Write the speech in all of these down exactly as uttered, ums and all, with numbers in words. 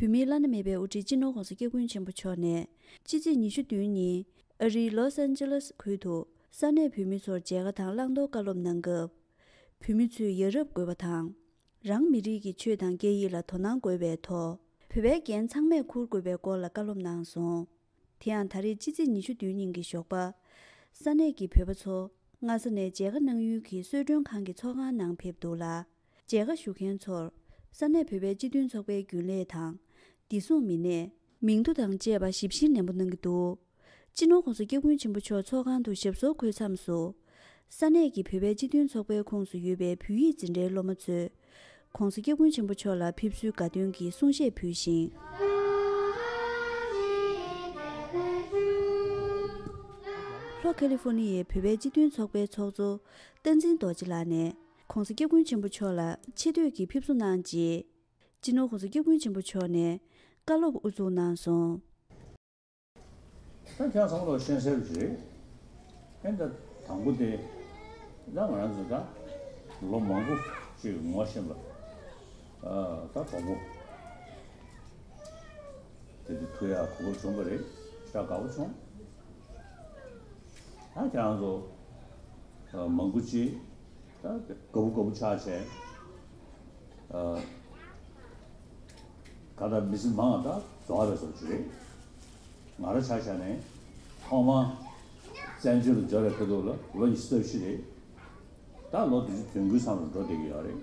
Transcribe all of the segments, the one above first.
བོད་མིའི་བླ་ན་མེད་པའི་དབུ་ཁྲིད་སྤྱི་ནོར་༸གོང་ས་༸སྐྱབས་མགོན་ཆེན་པོ་མཆོག་ནས་སྤྱི་ཚེས་ཉི་ཤུ་བདུན་ཉིན་ཨ་རིའི་ལོས་ཨན་ཇེ་ལིས་ཁུལ་དུ་ས་གནས་བོད་མི་ཚོར་མཇལ་ཁ་དང་བླང་དོར་བཀའ་སློབ་གནང་སྐབས། བོད་མི་ཚོས་ཡ་རབས་དགོས་པ་དང་། རང་མི་རིགས་ཀྱི་ཆོས་དང་སྐད་ཡིག་ལ་དོ་སྣང་དགོས་པའི་ཐོག་བོད་པའི་འགན་ཚང་མས་འཁུར་དགོས་པའི་སྐོར་ལ་བཀའ་སློབ་གནང་སོང་། དེ་ཡང་ད་རེས་སྤྱི་ཚེས་ཉི་ཤུ་བདུན་ཉིན་གྱི་ཞོགས་པ། ས་གནས་ཀྱི་བོད་པ་ཚོ་སྔ་ས་ནས་མཇལ་ཁ་གནང་ཡུལ་གྱི་གསོལ་མགྲོན་ཁང་གི་ཚོགས་ཁང་ནང་ཕེབས་འདུག་ལ། མཇལ་ཁ་ཞུ་མཁན་ཚོར་ས་གནས་བོད་པའི་སྤྱི་མཐུན་ཚོགས་པའི་རྒྱུན་ལས་དང་། བདེ་སྲུང་མི་སྣས་མིང་ཐོ་དང་བཅས་པ་ཞིབ་བཤེར་ནན་པོ་གནང་གི་འདུག་སྤྱི་ནོར་༸གོང་ས་༸སྐྱབས་མགོན་ཆེན་པོ་མཆོག་ཚོགས་ཁང་དུ་ཞབས་སོར་འཁོད་མཚམས་སུ། ས་གནས་ཀྱི་བོད་པའི་སྤྱི་མཐུན་ཚོགས་པའི་ཁོངས་སུ་ཡོད་པའི་བོད་ཡིག་འཛིན་གྲྭའི་སློབ་མ་ཚོས། ༸གོང་ས་༸སྐྱབས་མགོན་ཆེན་པོ་མཆོག་ལ་ཕེབས་བསུའི་དགའ་སྟོན་གྱི་གསུང་བཤད་ཕུལ་ཞིང་། ལྷོ་ཁ་ལི་ཧྥོ་ནི་ཡའི་བོད་པའི་སྤྱི་མཐུན་ཚོགས་པའི་ཚོགས་གཙོ་བསྟན་འཛིན་རྡོ་རྗེ་ལགས་ནས་༸གོང་ས་༸སྐྱབས་མགོན་ཆེན་པོ་མཆོག་ལ་ཆེ་བསྟོད་ཀྱི་ཕེབས་བསུ་གནང་རྗེས། སྤྱི་ནོར་༸གོང་ས་༸སྐྱབས་མགོན་ཆེན་པོ་མཆོག་ནས་བཀའ་སློབ་དབུ་འཛུགས་གནང་སོང་། ད་ཁྱེད་རང་ཚང་མ་ལ་ཤེས་གསལ་རེད། ཨེ་ད་དང་པོ་དེ་ད་ང་རང་ཚོ་ད་ལོ་མང་པོ་ཅིག་ངོ་ཤེས་པ། ཨ་ད་གྲོགས་པོ་དེ་དུས་ཐུག་ཡག་གོ་སྐབས་བྱུང་བ་རེད། ཞེ་དྲག་དགའ་པོ་བྱུང་། ད་ཁྱེད་རང་ཚོ་ཨ་མང་པོ་ཅིག་ད་དགའ་པོ་དགའ་པོ་ཆགས་བྱས། ཨ་ག་ད་མི་ཚེ་མང་ང་ད་རྫོགས་པའི་བཟོ་ཅིག་རེད། ང་རང་ཆ་བཞག་ནས་ཐོག་མར་བཙན་བྱོལ་དུ་འབྱོར་བའི་ཁ་ཐུག་ལ་ལོ་ཉི་ཤུ་རྩ་བཞི་རེད། ད་ལོ་དེ་ཚོ་དོན་ཀུན་བསམ་བློ་འགྲོ་བསྡད་ཀྱི་ཡོད་རེད།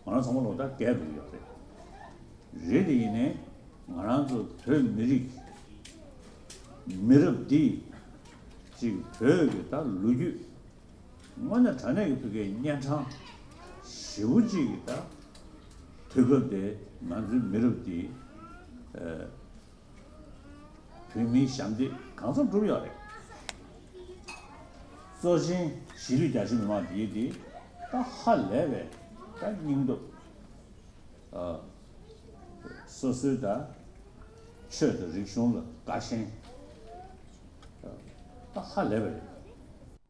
ང་རང་ཚང་མ་ལོ་ད་རྒས་འགྲོ་གི་ཡོད་རེད། རེད་དེ་ཡིན་ནའི་ང་རང་ཚོ་བོད་མི་རིགས་མི་རབས་འདི་ཅིག་བོད་ཀྱི་ད་ལོ་རྒྱུས་དངོས་གནས་དྲང་གནས་ཀྱི་བོད་སྐད་གཉན་འཕྲང་ཞེ་པོ་ཅིག་གི་ད་དུས་སྐབས་དེ་ང་ཚོའི་མི་རབས་འདི་ཨ། བོད་མིའི་ཞབས་འདེགས་གང་འཚམ་བསྒྲུབས་ཡོད་རེད། གཙོ་ཆེན་གཞིས་ལུས་རྒྱ་ཆེ་མི་མང་འདིའི་འདི་ད་ཧ་ལས་པའི་ད་སྙིང་སྟོབས། ཨ། སོ་སོའི་ད་ཆོས་དང་རིག་གཞུང་ལ་དགའ་ཞེན། ཨ། ད་ཧ་ལས་པ་རེད།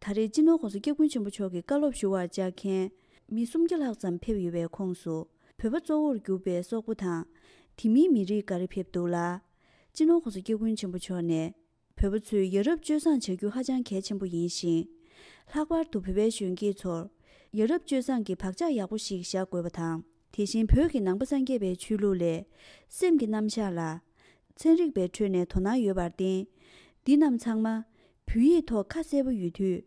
ད་རེས་སྤྱི་ནོར་༸གོང་ས་༸སྐྱབས་མགོན་ཆེན་པོ་མཆོག་གི་བཀའ་སློབ་ཞུ་བར་བཅར་མཁན་མི་སུམ་བརྒྱ་ལྷག་ཙམ་ཕེབས་ཡོད་པའི་ཁོངས་སུ། བོད་པ་གཙོ་བོར་གྱུར་པའི་སོག་པོ་དང་། དེ་མིན་མི་རིགས་འགའ་རེ་ཕེབས་འདུག་ལ། སྤྱི་ནོར་༸གོང་ས་༸སྐྱབས་མགོན་ཆེན་པོ་མཆོག་ནས། བོད་པ་ཚོས་ཡ་རབས་སྤྱོད་བཟང་བྱ་རྒྱུ་ཧ་ཅང་གལ་ཆེན་པོ་ཡིན་ཞིང་། ལྷག་པར་དུ་བོད་པའི་གཞོན་སྐྱེས་ཚོར། ཡ་རབས་སྤྱོད་བཟང་གི་བག་ཆགས་ཡག་པོ་ཞིག་བཞག་དགོས་པ་དང་། དེ་བཞིན་བོད་ཀྱི་ནང་པ་སངས་རྒྱས་པའི་ཆོས་ལུགས་ལས། སེམས་ཀྱི་རྣམ་གཞག་ལ། ཚན་རིག་པའི་ཁྲོད་ནས་དོ་སྣང་ཡོད་པར་བརྟེན། འདི་རྣམས་ཚང་མ། བོད་ཡིག་ཐོག་ཁ་གསལ་པོ་ཡོད་དུས།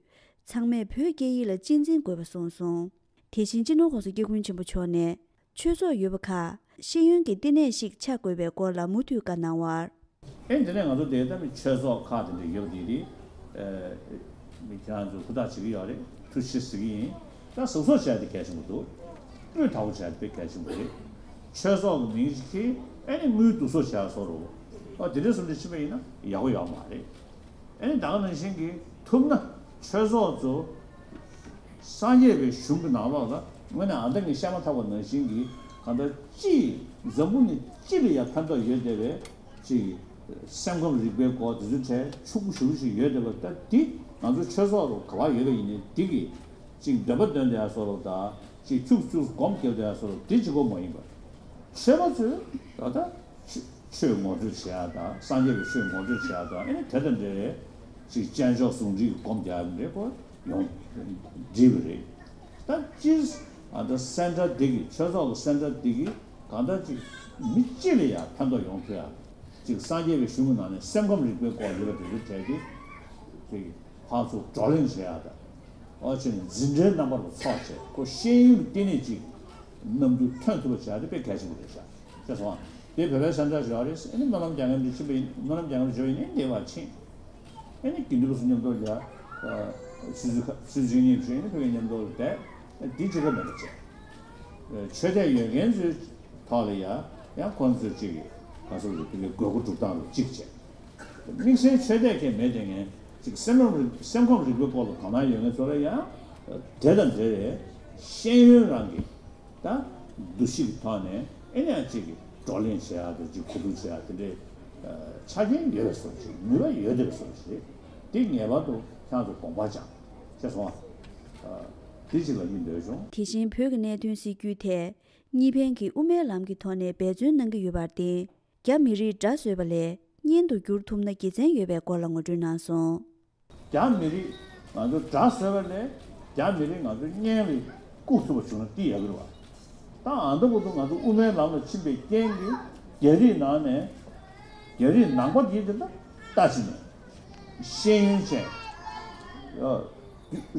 ཚང་མས་བོད་སྐད་ཡིག་ལ་གཅེས་འཛིན་དགོས་པ་གསུངས་སོང་། དེ་བཞིན་སྤྱི་ནོར་༸གོང་ས་༸སྐྱབས་མགོན་ཆེན་པོ་མཆོག་ནས། ཆོས་ཚོགས་ཡོད་པ་ཁག་ཤེས་ཡོན་གྱི་བསྟི་གནས་ཤིག་ཆགས་དགོས་པའི་སྐོར་ལ་མུ་མཐུད་བཀའ་གནང་བར། ཨེ་འདི་ནས་ང་ཚོ་དེ་ལྟ་བུའི་ཆོས་ཚོགས་ཁག་དེ་འདྲ་ཡོད་པ་དེ་དེ། ཨེ། མི་ཁྱེད་རང་ཚོ་ཧུར་ཐག་བྱེད་ཀྱི་ཡོད་རེད། ཐུགས་རྗེ་ཆེ་ཟེར་གྱི་ཡིན། ད་གཟབ་གཟབ་བྱས་ཏེ་གལ་ཆེན་པོ་འདུག་སྤུས་དག་པོ་བྱས་ཏེ་དཔེ་གལ་ཆེན་པོ་རེད། ཆོས་ཚོགས་ཀྱི་མིང་ཞིག་གིས་ཨེ་ནི་དངུལ་བསྡུ་གསོག་བྱས་བཟོ་རུ། ཨ་དེ་འདྲའི་བཟོ་འདྲ་ཕྱིན་པ་ཡིན་ན་ཡག་པོ་ཡོད་མ་རེད། ཨེ་ནི་ད་ག་ནང་བཞིན་གྱི་ཐུབ་ན་ཆོས་ཚོགས་ཚོ་སངས་རྒྱས་པའི་གཞུང་གི་ནང་ལོགས་ལ་དངོས་གནས་ཨ་མདའ་ངས་བཤད་མ་ཐག་པ་ནང་བཞིན་གྱི་གང་ལྟར་ཅིག་འཛམ་བུ་གླིང་སྤྱི་ལ་ཡང་ཕན་ཐོགས་ཡོད་བསྡད་པའི་ཅིག་སེམས་ཁམས་རིག་པའི་སྐོར་དེ་ཚོའི་གྲས་ཕྱུག་པོ་ཞེ་པོ་ཞིག་ཡོད་བསྡད་པ་ད་འདི་ང་ཚོ་ཆོས་ཚོགས་རུ་ག་པར་ཡོད་པ་ཡིན་ནའི་འདི་གི་ཅིག་འདོད་པ་འདོན་བསྡད་ཡ་བཟོ་འདྲ་དང་ཅིག་ཁྱུག་ཁྱུག་སྒོམ་རྒྱབ་བསྡད་ཡ་བཟོ་འདྲ་འདི་གཅིག་པོ་མ་ཡིན་པར་ཆོས་པ་ཚོས་ད་ལྟ། ཆོས་ངོ་སྤྲོད་བྱེད་ཡག་དང་སངས་རྒྱས་ཀྱི་ཆོས་ངོ་སྤྲོད་བྱེད་ཡག་དང་ཨེ་ནི་དེ་དང་འབྲེལ་ཅིག་དཔྱད་འཇོག་ཟུང་འབྲེལ་གྱི་སྒོམ་རྒྱག་ཡག་འདྲ་པོ་ཡོང་འགྲིག་པ་རེད། ད་སྤྱིར་ཨ་ད་སེན་ཊར་འདི་གི་ཆོས་ཚོགས་ཀྱི་སེན་ཊར་འདི་གི་གང་ལྟར་ཅིག་མི་སྤྱི་ལ་ཡང་ཕན་ཐོགས་ཡོང་ཐུབ་ཡག་ཅིག་སངས་རྒྱས་པའི་གཞུང་གི་ནང་ནས་སེམས་ཁམས་རིག་པའི་སྐོར་ཡོད་པ་དེ་ཚོ་གལ་ཏེ་ཅིག་ཕར་ཚུར་བགྲོ་གླེང་བྱེད་ཡག་དང་། ཨོ་ཅེ་ནི་འཛིན་གྲྭའི་རྣམ་པ་ལ་ཚོགས་བྱས་ཁོ་ཤེས་ཡོན་གྱི་བསྟི་གནས་ཅིག་རྣམ་འགྱུར་ཐོན་ཐུབ་པ་བྱ་དེ་དཔེ་གལ་ཆེན་པོ་རེད་ཤག་ཤེས་སོང་ཨ། དེ་བོད་པའི་སེམས་ཁྲལ་ཞུ་བ་རེད། ཨ་ནི་སྨོན་ལམ་རྒྱག་མཁན་དེ་ཕྱིན་པ་ཡིན། སྨོན་ལམ་རྒྱག་མཁན་ཞུ་བ་ཡིན་ནའི་འདི་བ་ཕྱིན། ཨ་ནི་དགེ་འདུན་པ་ཚོ་མཉམ་དུ་ལ་ཆུ་ཚོད་ཁ་ཆུ་ཚོད་གཉིས་བཞིན་ཨ་ནི་ཕ་གི་མཉམ་དུ་ལ་བསྡད། འདི་གཅིག་པ་མེད་པ་བྱས། ཆོས་དད་ཡོད་མཁན་ཚོའི་ཐོག་ལ་ཡ་ཡང་ཁོང་ཚོས་གཅིག་གི་ག་ཚོད་རེད་དེ་གི་དགོས་མཁོ་སྒྲུབ་སྟངས་ལ་གཅིག་བྱས། དམིགས་བསལ་ཆོས་དད་མཁན་མེད་དེ་ངས་ཅིག་སེམས་ཁམས་རིག་སེམས་ཁམས་རིག་པའི་སྐོར་ལ་དོ་སྣང་ཡོད་མཁན་ཚོ་ལ་ཡང་དེ་དང་འབྲེལ་བའི་ཤེས་ཡོན་རང་གི་ད་འདུ་ཤེས་ཀྱི་ཐོག་ནས་ཨེ་ནས་ཅིག་གི་བགྲོ་གླེང་བྱེད་ཡག་དང་ཅིག་གོ་བསྡུར་བྱེད་ཡག་དེ་འདྲའི་ཆ་རྐྱེན་ཡོད་པའི་བཟོ་ཞིག་ནུས་པ་ཡོད་བསྡད་པའི་བཟོ་ཞིག་རེད། དེ་ངེས་པར་དུ་ཁྱེད་ཚོ་དགོངས་པ་བཅངས་ཤེས་སོང་ཨ། དེ་ཅིག་ལ་ཡིན་འདོད་བྱུང་། དེ་བཞིན་བོད་ཀྱི་གནད་དོན་སེལ་རྒྱུའི་ཐད། གཉིས་ཕན་གྱིས་དབུ་མའི་ལམ་གྱི་ཐོག་ནས་འབད་བརྩོན་གནང་གི་ཡོད་པར་བརྟེན། རྒྱ་མི་རིགས་དགྲ་བཟོས་པ་ལས་གཉེན་དུ་བསྒྱུར་ཐུབ་ན་དགེ་མཚན་ཡོད་པའི་སྐོར་ལ་ངོ་སྤྲོད་གནང་སོང་། རྒྱ་མི་རིགས་ང་ཚོ་དགྲ་བཟོས་པ་ལས་རྒྱ་མི་རིགས་ང་ཚོ་གཉེན་ལ་བཀུག་ཐུབ་པ་བྱུང་ན་དེ་ཡག་གི་རེད་བ། ད་ཨ་མདོ་བོ་དུ་ང་ཚོ་དབུ་མའི་ལམ་ལ་ཕྱིན་པའི་རྐྱེན་གྱིས་རྒྱ་རིགས་ནང་ནས་རྒྱ་རིགས་ནང་པ་དེ་དེ་འདྲ་ལྟ་ཕྱིན་ནས་ཤེས་ཡོན་ཅན།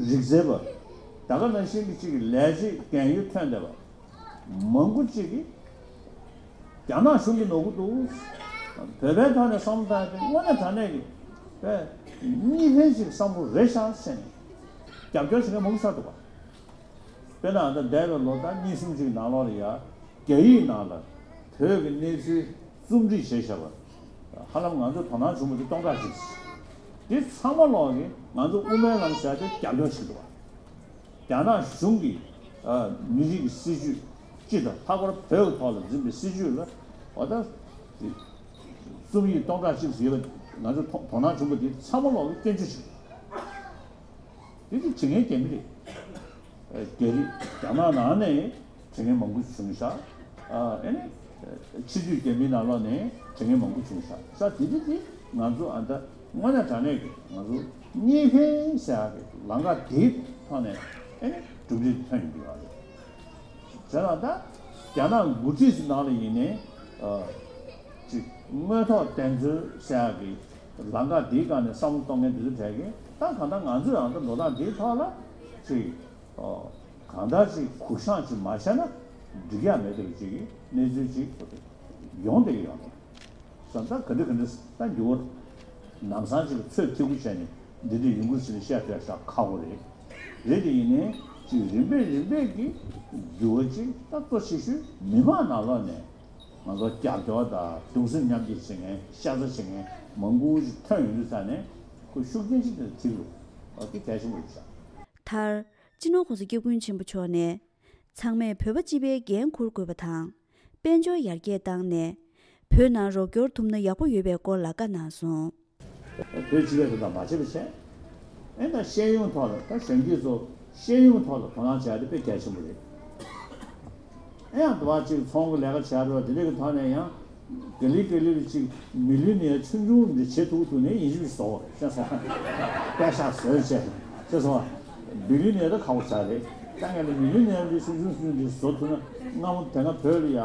རིག་རྩལ་པ། ད་ག་ནང་བཞིན་གྱི་གཅིག་གི་ལས་བྱེད་རྒན་ཡོལ་ཐོན་བསྡད་པ། མང་པོ་གཅིག་གིས་རྒྱ་ནག་གཞུང་གིས་ནོར་གི་འདུག་བོད་པའི་ཐོག་ནས་བསམ་བློ་བཏང་ཡ་དེ་དངོས་གནས་དྲང་གནས་ཀྱི་བོད་གཉིས་ཕན་ཅིག་བསམ་བློ་རེད་ཤག་ཟེར་ནས་རྒྱབ་སྐྱོར་བྱེད་མཁན་མང་པོ་ཆགས་འདུག་བ། དཔེར་ན་ད་འདས་པའི་ལོ་ཟླ་གཉིས་གསུམ་ཅིག་ནང་ལོགས་ལ་ཡ་རྒྱ་ཡིག་ནང་ལ་བོད་ཀྱི་གནས་ཚུལ་རྩོམ་སྒྲིག་བྱས་བཞག་པ། ཧ་ལམ་ང་ཚོ་དོ་སྣང་བྱུང་བ་དེ་སྟོང་ཕྲག་གཅིག་ཟིན། དེ་ཚང་མ་ལོག་གིས་ང་ཚོ་དབུ་མའི་ལམ་ཟེར་དེ་རྒྱབ་སྐྱོར་བྱེད་འདུག་བ། རྒྱ་ནག་གཞུང་གིས་ཨ་མི་རིགས་ཀྱི་སྲིད་ཇུས་སྤྱི་དང་ལྷག་པར་བོད་ཀྱི་ཐོག་ལ་འཛིན་པའི་སྲིད་ཇུས་ལ་འོ་ད་རྩོམ་ཡིག་སྟོང་ཕྲག་གཅིག་ཟིན་ཡོད་པ་ང་ཚོ་དོ་དོ་སྣང་བྱུང་བ་དེ་ཚང་མ་ལོག་གིས་སྐྱོན་བརྗོད་བྱེད་འདུག་དེ་དེ་བྱེད་མཁན་རྒྱ་མི་རེད། རྒྱ་རིགས་རྒྱ་ནག་ནང་ནས་བྱེད་མཁན་མང་པོ་བྱུང་ཤག་ཨ་ཨེ་ནི་ཕྱི་སྡོད་རྒྱ་མིའི་ནང་ལོགས་ནས་བྱེད་མཁན་མང་པོ་བྱུང་ཤག་ས་དེ་དེ་དེ་ང་ཚོ་ཨ་ད་དངོས་གནས་དྲང་གནས་ཀྱི་ང་ཚོ་གཉིས་ཕན་ཟེར་ཡག་གི་ལམ་ཁ་དེའི་ཐོག་ནས་ཨེ་ནི་གྲུབ་འབྲས་ཐོན་ཡོང་གི་ཡོད་རེད། བྱས་ཙང་ད་རྒྱ་ནག་འགོ་ཁྲིད་ཚོའི་ནང་ལ་ཡིན་ནའི་ཨ་ཅིག་དངོས་ཐོག་བདེན་འཚོལ་ཟེར་ཡག་གི་ལམ་ཁ་དེའི་སྒང་ནས་བསམ་བློ་གཏོང་མཁན་དེ་ཚོ་གྲས་ཀྱིས་ད་གང་ལྟར་ང་ཚོས་ཡང་ད་འགྲོ་སྟངས་དེའི་ཐོག་ལ་ཅིག་ཨོ། གང་ལྟར་ཅིག་གུ་བཤངས་ཅིག་མ་བྱས་ན་འགྲིག་ཡག་མེད་པའི་ཅིག་གི་གནས་ཚུལ་ཅིག་ཡོང་བསྡད་ཀྱི་ཡོད་རེད། བསམ་ད་ག་འདྲ་ག་འདྲ་ད་འགྱུར་བ་ལམ་སང་ཅིག་ཚོད་ཐིག་པོ་བྱས་ནས་འདི་འདྲ་ཡོང་གི་ཟེར་ནས་བཤད་ཐུབ་ཡག་ཞེ་དྲག་ཁག་པོ་རེད། རེད་དེ་ཡིན་ནའི་ཅིག་རིམ་པས་རིམ་པས་ཀྱི་འགྱུར་བ་ཅིག་ད་གཙོ་ཆེ་ཤོས་མི་མང་ནང་ལོགས་ནས་ང་ཚོ་རྒྱབ་སྐྱོར་དང་གདུང་སེམས་མཉམ་སྐྱེད་བྱེད་མཁན་ཤ་ཚ་བྱེད་མཁན་མང་པོ་ཞིག་ཐོན་ཡོང་དུས་ཙང་ནས་ཁོ་ཤུགས་རྐྱེན་ཅིག་དེ་ཐིག་ལོ་འོ་དེ་གལ་ཆེན་པོ་རེད་ཤག་མཐར། སྤྱི་ནོར་༸གོང་ས་༸སྐྱབས་མགོན་ཆེན་པོ་མཆོག་ནས། ཚང་མས་བོད་པ་སྤྱི་པའི་འགན་འཁུར་དགོས་པ་དང་། དཔལ་འབྱོར་ཡར་རྒྱས་བཏང་ནས། བོད་ནང་རོགས་སྐྱོར་ཐུབ་ན་ཡག་པོ་ཡོད་པའི་སྐོར་ལ་བཀའ་གནང་སོང་། བོད་སྤྱི་པའི་དོན་དག་མ་བྱེད་པ་བྱས། ཨེ་ད་ཤེས་ཡོན་ཐོག་ལ་ད་གཞོན་སྐྱེས་ཚོ་ཤེས་ཡོན་ཐོག་ལ་དོ་སྣང་བྱ་ཡ་དེ་དཔེ་གལ་ཆེན་པོ་རེད། ཨེ་ཡང་དུ་བ་ཅིག་ཚོང་གི་ལས་ཀ་བྱ་རོགས་དེ་འདྲ་གི་ཐོག་ནས་ཡང་། ག་ལེ་ག་ལེ་ལ་ཅིག་མི་ལུས་ནས་ཆུང་ཆུང་འདི་བྱེད་ཐུབ་ཐུབ་ནས་ཡིན་ཞིག་བཟོ་བ་རེད་ཤེས་སོང་། པད་ཤག་བཟོས་བྱས་ཤེས་སོང་། མི་ལུས་ནས་ད་ཁག་པོ་ཆགས་རེད། ད་ངས་ལ་མི་ལུས་ནས་འདི་ཆུང་ཆུང་ཆུང་འདི་བཟོ་ཐུབ་ན་སྔ་མོ་དེ་སྔ་བོད་ལ་ཡ།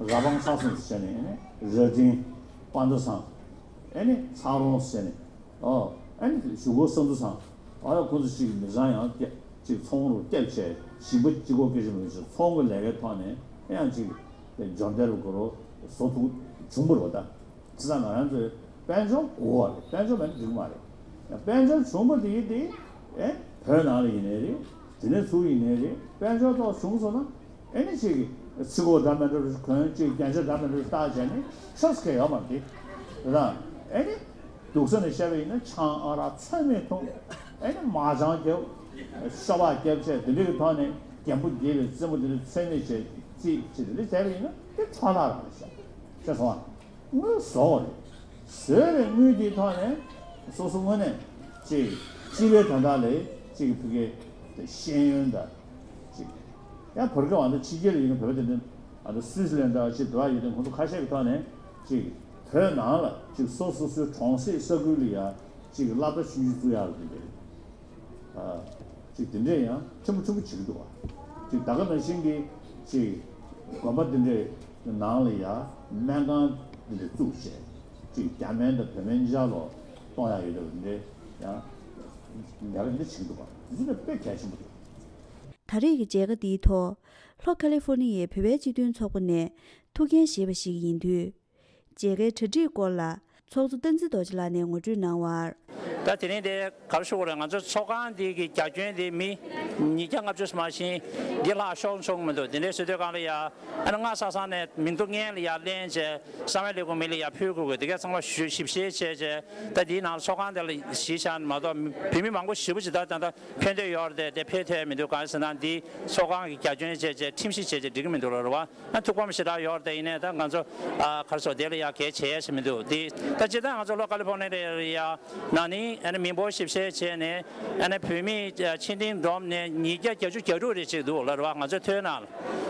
ར་བང་ས་སོང་ཟེར་ནས་ར་སྒྲེང་པ་མདའ་ཚང་ཨེ་ནི་ཚ་རོང་ཟེར་ནས། ཨོ། ཨ་ནི་གཞུག་གུ་བསམ་ཚུལ་བཟང་། ཨ་ཡ་ཁོང་ཚོ་གཅིག་མི་ཚང་ཡང་སྐྱ་གཅིག་ཚོང་རུ་སྐྱབས་བྱས་ཞིང་པ་གཅིག་གོ་སྐད་ཆ་མི་འདུག་ཚོང་གི་ལས་ཀའི་ཐོག་ནས་ཡང་གཅིག་འབྱོར་ལྡན་རུ་གོ་རུ་བཟོ་ཐུབ་བྱུང་བ་རེད་བ་ད། བྱས་ཙང་ང་རང་ཚོས་དཔལ་འབྱོར་དགོས་བ་རེད། དཔལ་འབྱོར་མེད་ན་འགྲིག་གི་མ་རེད། དཔལ་འབྱོར་བྱུང་བ་དེ་ཡིན་ཏེ། ཨེ། བོད་ནང་ལ་ཡིན་ནའི་རེད། དེ་ནས་ཚུར་ཡིན་ནའི་རེད། དཔལ་འབྱོར་ཐོག་བྱུང་སོང་ན། ཨེ་ནི་ཅིག་ཚིག་གོ་འདྲ་མི་འདྲ་རུ་གོན་ཅིག་རྒྱན་ཆ་འདྲ་མི་འདྲ་རུ་བཏགས་བྱས་ནས་ཤོར་སྐད་ཡོད་མ་རེད། རེད་དང་། ཨེ་ནི་སྡུག་ས་ནས་བཤད་པ་ཡིན་ན་ཆང་ཨ་རག་ཚོད་མེད་འཐུང་། ཨེ་ནི་མ་ཅང་རྒྱབ། ཤོ་སྦག་རྒྱབ་བྱས་དེ་འདྲ་གི་ཐོག་ནས་རྒན་པོ་རྒས་པའི་རྩེད་མོ་དེ་འདྲ་ཚོད་མེད་བྱས་རྩིས་བྱས་དེ་འདྲ་བྱས་པ་ཡིན་ན་དེ་འཕྲོ་བརླག་རང་རེད་ཤག་ཤེས་སོང་ཨ། དངུལ་བཟོ་བ་རེད། བཟོས་པའི་དངུལ་དེའི་ཐོག་ནས་སོ་སོ་དངོས་གནས་ཅིག་སྤྱི་པའི་དོན་དག་ལ་ཅིག་ཕ་གི་ཤེས་ཡོན་དང་ཅིག་ཡང་བར་སྐབས་ཨ་ནི་ཕྱི་རྒྱལ་ལ་ཡོད་མཁན་བོད་པ་དེ་འདྲ་ཨ་ནི་སུད་སི་ལན་འདྲ་ཅིག་འགྲོ་ཡ་ཡོད་དུས་ཁོང་ཚོ་ཁ་ཤས་ཀྱི་ཐོག་ནས་ཅིག་བོད་ནང་ལ་ཅིག་སོ་སོ་སོའི་གྲོང་གསེབ་ས་ཁུལ་ལ་ཡ་ཅིག་སློབ་གྲྭ་ཆུང་ཆུང་བཙུགས་ཡག་ལ་དེ་འདྲ་ཅིག་དེ་འདྲས་ཡང་ཕྲན་བུ་ཕྲན་བུ་བྱེད་ཀྱི་འདུག་བ། ཅིག་ད་ག་ནང་བཞིན་གྱི་ཅིག་དགོན་པ་དེ་འདྲས་ནང་ལ་ཡང་སྨན་ཁང་དེ་འདྲས་བཙུགས་བྱས་ཅིག་རྒྱ་སྨན་དང་བོད་སྨན་གཉིས་ཆར་ལོ་གཏོང་ཡག་ཡོད་པ་དེ་འདྲས་ཡང་ལས་ཀ་འདི་བྱེད་ཀྱི་འདུག་བ། དེ་ཚོ་ནི་དཔེ་གལ་ཆེན་པོ་རེད། ད་རེས་ཀྱི་མཇལ་ཁ་འདིའི་ཐོག་ལྷོ་ཁ་ལི་ཧྥོ་ནི་ཡའི་བོད་པའི་སྤྱི་མཐུན་ཚོགས་པ་ནས་ཐུགས་འགན་བཞེས་པ་ཞིག་ཡིན་དུས། མཇལ་ཁའི་གྲ་སྒྲིག་སྐོར་ལ་ཚོགས་གཙོ་བསྟན་འཛིན་རྡོ་རྗེ་ལགས་ནས་ངོ་སྤྲོད་གནང་བར། ད་དེ་རིང་དེ་ག་རེ་ཞུ་དགོས་རེད། ང་ཚོ་ཚོགས་ཁང་འདི་གི་རྒྱ་ཁྱོན་དེ་མི་ཉིས་བརྒྱ་ལྔ་བཅུ་ཙམ་མ་ཞིག་འདི་ལྷག་ཤོང་ཤོང་མི་འདུག་དེ་འདྲའི་ཟེར་དུས་གང་ལ་ཡ་ཨ་ནི་སྔ་ས་ས་ནས་མིང་ཐོ་སྔོན་ལ་ཡ་ལེན་བྱས་གསང་བའི་ལས་ཁུངས་མི་ལ་ཡ་ཕུལ་དགོས་དགོས་དེ་གས་ཚང་མ་ཞུ་ཞིབ་བཤེར་བྱས་བྱས་ད་འདིའི་ནང་ཚོགས་ཁང་དེ་ལ་གཞི་བཞག་ནས་མ་གཏོགས་བོད་མི་མང་པོ་ཞེ་པོ་ཅིག་ད་ད་ད་ཕན་ཐོགས་ཡོད་རེད་དེ་ཕན་ཐོགས་མི་འདུག་གང་ཡིན་ཟེར་ན་འདི་ཚོགས་ཁང་གི་རྒྱ་ཁྱོན་བྱས་བྱས་ཁྲིམས་གཞི་བྱས་བྱས་འགྲིག་གི་མི་འདུག་ལ་རེད་བ། ཨ་ཐུགས་ཕམ་ཞེ་དྲག་ཡོད་རེད་དེ་ཡིན་ནའི་ད་ང་ཚོ་ཨ་ག་རེ་ཟེར་དེ་ལ་ཡ་གལ་ཆེ་མི་འདུག་དེ་ད་སྤྱིར་བཏང་ང་ཚོ་ལྷོ་ཀ་ལི་ཧྥོ་ནི་ཡ་ནང་ནི། ཨ་ནི་མི་འབོར་ཞིབ་བཤེར་བྱས་ནས་ཨ་ནི་བོད་མི་ཕྱིར་འཐེན་བསྡོམས་ནས་ཉིས་བརྒྱ་གྱ་དྲུག་རེ་ཅིག་འདུག་ལ་རེད་བ། ང་ཚོས་ཐོན་ན་ལ་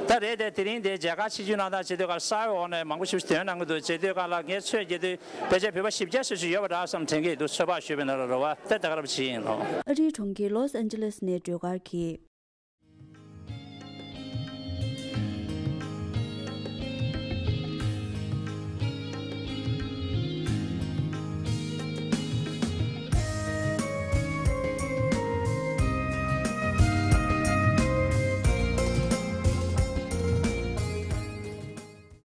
ད་རེད་དེ། དེ་རིང་དེ་མཇལ་ཁ་ཆིབས་བསྒྱུར་གནང་སྟངས་བྱེད་དུས་ཀ་ས་འོག་ནས་མང་པོ་ཞིག་ཐོན་གནང་གི་འདུག་བྱེད་དུས་ཀ་ལ་ངས་ཚོད་བརྒྱབ་དུས་ཕལ་ཆེར་བོད་པ་བཞི་བརྒྱ་ཙམ་ཞིག་ཡོད་པ་འདྲ་བསམ་དྲན་གྱི་འདུག་ཚོད་དཔག་ཞུས་པ་ཡིན་ན་ལ་རེད་བ། ད་ད་ག་རང་བྱེད་ཡིན་ནོ། ཨ་རིའི་གྲོང་ཁྱེར་ལོས་ཨན་ཇེ་ལེས་ནས་སྒྲོལ་དཀར་གྱིས།